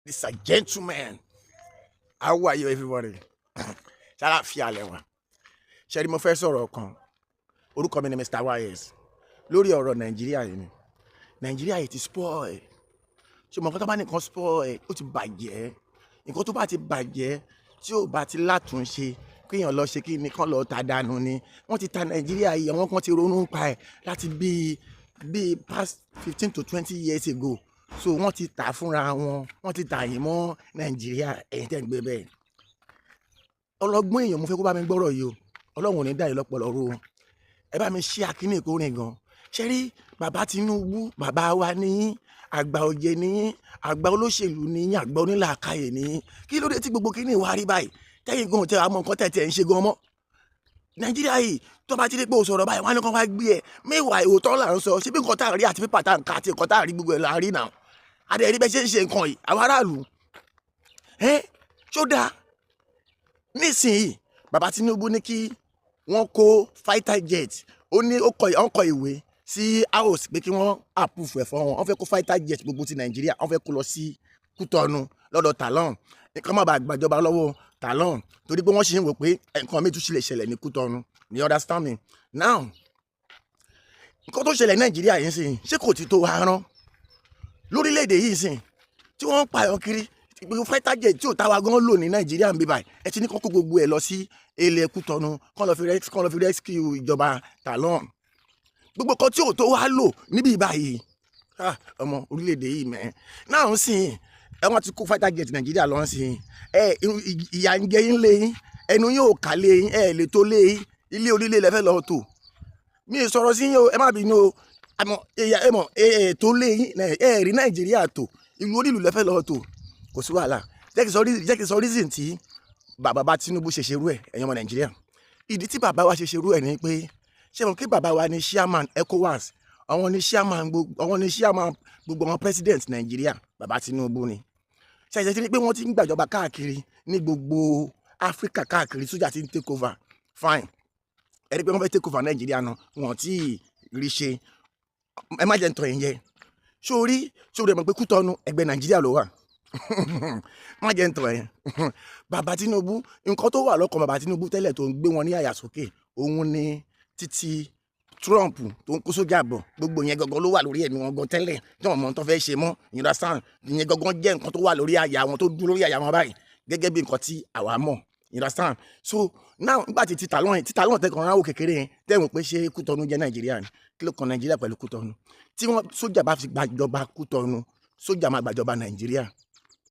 Ladies and gentlemen, how are you, everybody? Ṣàlàfíà lẹ́wà. Ṣé rí, mo fẹ́ sọ̀rọ̀ kan. Orúkọ mi ni Mr. YS. Lórí ọ̀rọ̀ Nàìjíríà yìí ni. Nàìjíríà yìí ti spoil. Ṣé mo nǹkan tó bá nìkan spoil, ó ti bàjẹ́. Nǹkan tó bá ti bàjẹ́, tí ò bá ti látúnṣe, kéèyàn lọ ṣe kí ni kán lọ ta dànù ni. Wọ́n ti ta Nàìjíríà yìí, àwọn kan ti ronú pa ẹ̀ láti bíi past 15 to 20 years ago. So wọ́n ti tà fúnra wọn, wọ́n ti tà yín mọ́ Nàìjíríà, ẹ̀yin tẹ́ ń gbé bẹ́ẹ̀. Ọlọ́gbọ́n èèyàn, mo fẹ́ kó bá mi gbọ́rọ̀ yìí o. Ọlọ́run ò ní dá yín lọ́pọ̀lọ́ rú o. Ẹ bá mi ṣí akínní ìkórè gan. Ṣé rí bàbá Tinubu, bàbá wa ní àgbà òye ní, àgbà olóṣèlú ní, àgbà onílàákàyè ní. Kí ló dé tí gbogbo kíní wá rí báyìí? Tẹ́yìn gan tẹ́ àmọ́ nǹkan tẹ̀ tẹ̀ ń ṣe gan mọ́. Nàìjíríà yìí, tó bá ti rí pé o sọ̀rọ̀ báyìí, wọ́n á ní kán wá gbé ẹ. Mẹ́wàá òótọ́ là ń sọ. Ṣé bí nǹkan tá à ń rí àti pépà tá à ń ka àti nǹkan tá à ń rí, gbogbo ẹ̀ là ń rí náà. Adé rí bẹ́ẹ̀ ṣe ń ṣe nǹkan yìí, àwọn aráàlú ẹ́ ṣó dáa? Nísìnyí, bàbá Tinubu ní kí wọ́n kó fighter jet. Ó ní ó kọ, ó kọ ìwé sí House pé kí wọ́n approve ẹ̀ fún wọn. Wọ́n fẹ́ kó fighter jet gbogbo ti Nàìjíríà, wọ́n fẹ́ kó lọ sí Kútọ́nù lọ́dọ̀ Talon, nǹkan má bàa gbàjọba lọ́wọ́ Talon, torí pé wọ́n ṣì ń wò pé nǹkan mi tún ṣì lè ṣẹlẹ̀ ní Kútọ́nù. You understand me now? Nǹkan tó ṣẹlẹ̀ ní Nàìjíríà yìí sìn, ṣé kò ti tó wa rán lórílẹ̀‐èdè yìí sìn, tí wọ́n ń pààyàn kiri? Gbogbo fighter jet tí ò táwa gan lò ní Nàìjíríà ń bí báyìí, ẹ ti ní kó kó gbogbo ẹ̀ lọ sí ilẹ̀ Kútọ́nù, kán lọ fi rescue ìjọba Talon. Gbogbo kan tí ò tó wá lò níbí báyìí. Ah, ọmọ orílẹ̀-èdè yìí mẹ́ náà ń sìn, ẹ wọ́n ti kó fighter jet Nàìjíríà lọ sí ẹ. Ìyà ń jẹ yín lé yín, ẹnu yóò kà lé yín, ẹ lè tó lé yín. Ilé onílé lẹ fẹ́ lọ tò. Mi ì sọ̀rọ̀ sí yín o, ẹ má bínú o. Àmọ́ ẹ mọ̀ ẹ tó lé yín, ẹ rí Nàìjíríà tò, ìlú onílù lẹ fẹ́ lọ tò. Kò sí wàhálà. Jẹ́ kí n sọ reason tí bàbá bá Tinubu ṣe ṣerú ẹ̀. Ẹ̀yin ọmọ Nàìjíríà, ìdí tí bàbá wa ṣe ṣerú ẹ̀ ni pé, ṣé wọn kí bàbá wa ní chairman ECOWAS, àwọn ní chairman gbogbo àwọn president Nàìjíríà, bàbá Tinubu ni. Ṣàṣẹ tí ni pé wọ́n ti ń gbàjọba káàkiri ní gbogbo Áfíríkà káàkiri, sójà ti ń take over. Fine, ẹ rí i pé wọ́n fẹ́ take over Nàìjíríà náà, wọ́n tí ì rí ṣe. Ẹ má jẹ́ ń tọ́ yín jẹ. Sórí ẹ mọ̀ pé Kútọ́nù, ẹgbẹ́ Nàìjíríà ló wà. Má jẹ́ ń tọ́ ẹ. Bàbá Tinubu, nǹkan tó wà lọ́kàn bàbá Tinubu tẹ́lẹ̀ tó ń gbé wọn ní àyà sókè, òun ni títí Trump tó ń kó sójà bọ̀. Gbogbo yẹn gangan ló wà lórí ẹ̀mí wọn gan tẹ́lẹ̀, tí wọ́n mọ̀ tó fẹ́ ṣe mọ́. You understand? Ìyẹn gangan jẹ́ nǹkan tó wà lórí àyà wọn, tó dúró lórí àyà wọn báyìí, gẹ́gẹ́ bí nǹkan tí àwa mọ̀. You understand? So now, nígbà tí títà lọ́yìn títà lọ́yìn tẹ́kàn ráwọ̀ kékeré yẹn, tẹ́wọ̀n pé ṣé Kútọ́nù jẹ́ Nàìjíríà ni? Kí ló kan Nàìjíríà pẹ̀lú Kútọ́nù? Tí wọ́n sójà bá fi gbàjọba Kútọ́nù, sójà máa gbàjọba Nàìjíríà.